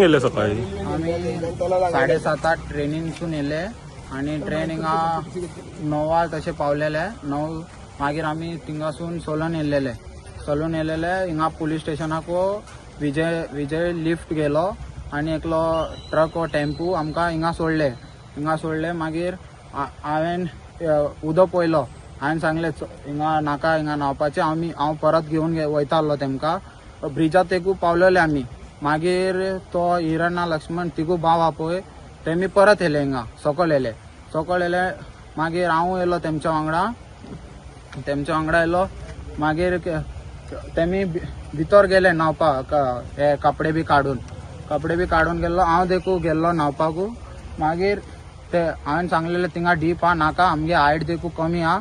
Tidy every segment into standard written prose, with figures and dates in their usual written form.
गेले सकाळी? आमी 7:30 ट्रेनीनसून येयले आनी ट्रेन हिंगा 9 तशें पावलेले. 9 मागीर आमी थिंगासून सोलून येयलेले. सोलून येयलेले हिंगा पुलीस स्टेशनाक. विजय विजय लिफ्ट गेलो आनी एकलो ट्रक वो टेम्पू आमकां हिंगा सोडले. हिंगा सोडले, मागीर हांवें उदक पळयलो. हांवें सांगलें, हिंगा नाका, हिंगा न्हांवपाचें." आमी हांव परत घेवन वयतालो तेमकां. ब्रिजा तेकू पावलेले आमी. मागीर तो हिरणा, लक्ष्मण तिगू भाव आहा पळय, तेमी परत येयले हिंगा सकयल येयले. सकयल येयले, मागीर हांव येयलो तेमच्या वांगडा. तेमच्या वांगडा येयलो, मागीर तेमी भितर गेले न्हांवपाक. हे कपडे बी काडून, कपडे बी काडून गेल्लो. हांव देखू गेल्लो न्हांवपाकू. मागीर ते हांवें सांगलेले, थिंगा डीप आहा, नाका, आमगे हायट देखू कमी आहा.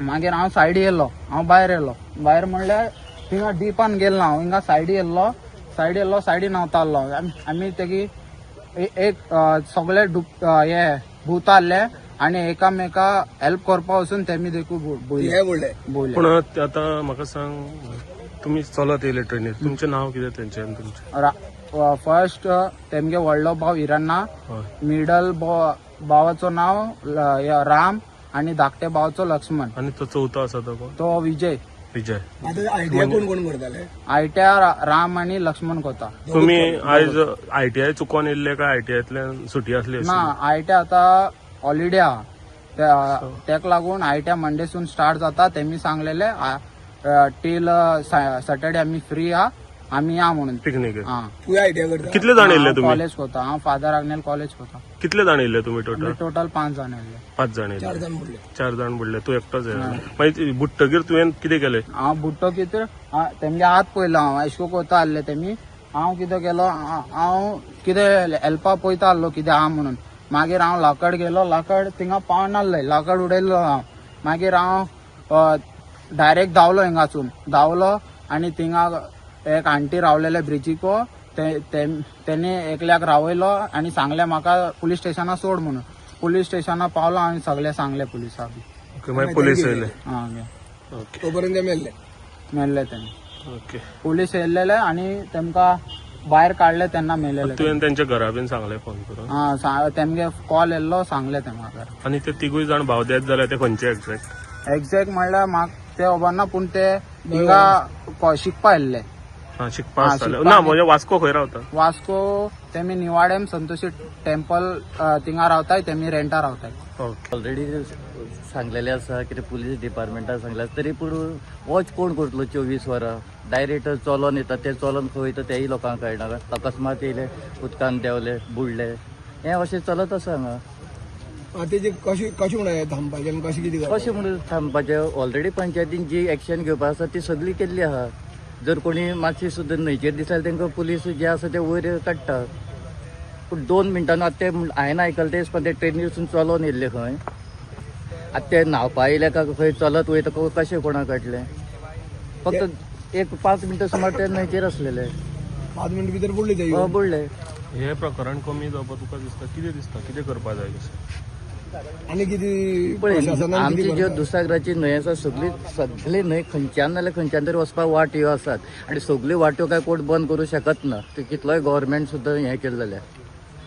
मागीर हांव सायडी येयलो. हांव भायर येयलो. भायर म्हणल्यार थिंगा डिपान गेलो ना हांव, हिंगा सायडी येयल्लो. सायडी येयल्लो, सायडी न्हांवतालो. आमी तेगी एक सगळे डुब हे भुता आहले आनी एकामेका हेल्प करपा वचून तेमी देखू बुडले. हे बोलले. बुडले. पूण आतां म्हाका सांग, तुमी चलत येयले ट्रेनीर, तुमचें नांव कितें तेंचें आनी तुमचें? फर्स्ट तेमगे व्हडलो भाव हिरण्णा. मिडल भावाचो नांव राम आनी धाकटे भावाचो लक्ष्मण. आनी तो चवथो आसा तो कोण? तो विजय. विजय. आता आयडिया कोण कोण करताले? आयट्या राम आनी लक्ष्मण कोता. तुमी आयज आयटीआय चुकोन येयल्ले काय आयटीआयतल्यान सुटी आसली? ना, आयट्या आता हॉलिडे आहा. तेका लागून आयट्या मंडेसून स्टार्ट जाता. तेमी सांगलेले टील सॅटर्डे आमी फ्री आहा, आमी या म्हणून. पिकनीक. हा. तूं आयडिया करता? कितले जाण येयल्ले तुमी? कॉलेज कोता हांव, फादर आग्नेल कॉलेज कोता. कितले जाण येयल्ले तुमी आमी टोटल? टोटल 5 जाण येयल्ले. 5 जाण चार येयल्ले. जाण बुडले. 4 जाण बुडले, तूं एकटोच येयला. मागीर बुडटकीर तुवें कितें केलें? हांव बुडटो कितें, तेमगे हात पयलो. हांव एशको कोता आहले तेमी. हांव कितें केलो, हांव कितें हेल्पा पळयता आहलो कितें आहा म्हणून. मागीर हांव लाकड गेलो. लाकड थिंगा पावनासलें. लाकड उडयल्लो हांव. मागीर हांव डायरेक्ट धांवलो. हिंगासून धांवलो आनी थिंगा एक आंटी रावलेले ब्रिजीको. तेणी एकल्याक रावयलो आनी सांगलें म्हाका पुलीस स्टेशना सोड म्हणून. पुलीस स्टेशना पावलो आनी सगळें सांगलें पुलिसाक बी. ओके, मागीर पुलीस येयले? आं गे. ओके. तोपर्यंत ते मेल्ले. मेल्ले तेणी. ओके. पुलीस येयल्लेले आनी तेमकां भायर काडले तेन्ना मेलेले. तुवें तेंच्या घरा बीन सांगलें फोन करून? हा, तेमगे कॉल येयल्लो, सांगले तेमकां घरा. आनी ते तिगूय जाण भाव देत जाल्यार ते खंयचे एक्झॅक्ट? एग्जॅक्ट म्हणल्यार म्हाका ते खबर ना, पूण ते हिंगा शिकपा येयल्ले. हा, शिकपा हा, आसताले. शिकपा. ना, म्हणजे वास्को खंय रावता? वास्को तेमी निवाडेम संतोषी टेम्पल थिंगा रावताय. तेमी रेंटा रावताय. ओके. ऑलरेडी सांगलेलें आसा कितें, पुलीस डिपार्टमेंटान सांगलें आसा, तरी पूण वॉच कोण करतलो 24 वरां? डायरेक्ट चलोन येता ते, चलोन खंय वयता तेय लोकांक कळना. अकस्मात येयले, उदकान देंवले, बुडले, हें अशें चलत आसा हांगा. आतां तेजी कशी कशें म्हणून थांबपाचें आनी कशें कितें करपाचें? कशें म्हणून थांबपाचें? ऑलरेडी पंचायतीन जी एक्शन घेवपा आसा ती सगळी केल्ली आहा. जर कोणी मातशी सुद्दां न्हंयचेर दिसल्यार तांकां पुलीस जे आसा ते वयर काडटा. पूण 2 मिनटान आतां ते हांवें आयकलें तें, पण ते ट्रेनीरसून चलोन येयल्ले खंय. आतां ते न्हांवपा येयले काय खंय चलत वयता कशें कोणाक कळटलें? फक्त एक 5 मिनटां सुमार ते न्हंयचेर आसलेले. 5 मिनट भितर बुडले ते. हय, बुडले. हे प्रकरण कमी जावपाक तुका दिसता, कितें दिसता, कितें करपा जाय कशें? आनी कितें पळय, प्रशासनान आमची कितें ज्यो करपाक? दुसागराची न्हंय आसा, सगळी सगळी न्हंय खंयच्यान नाल्यार खंयच्यान तरी वचपाक वाट ह्यो आसात आनी सगल्यो वाट्यो काय कोण बंद करूं शकत ना. ते कितलोय गव्हर्मेंट सुद्दां हें केलें जाल्यार.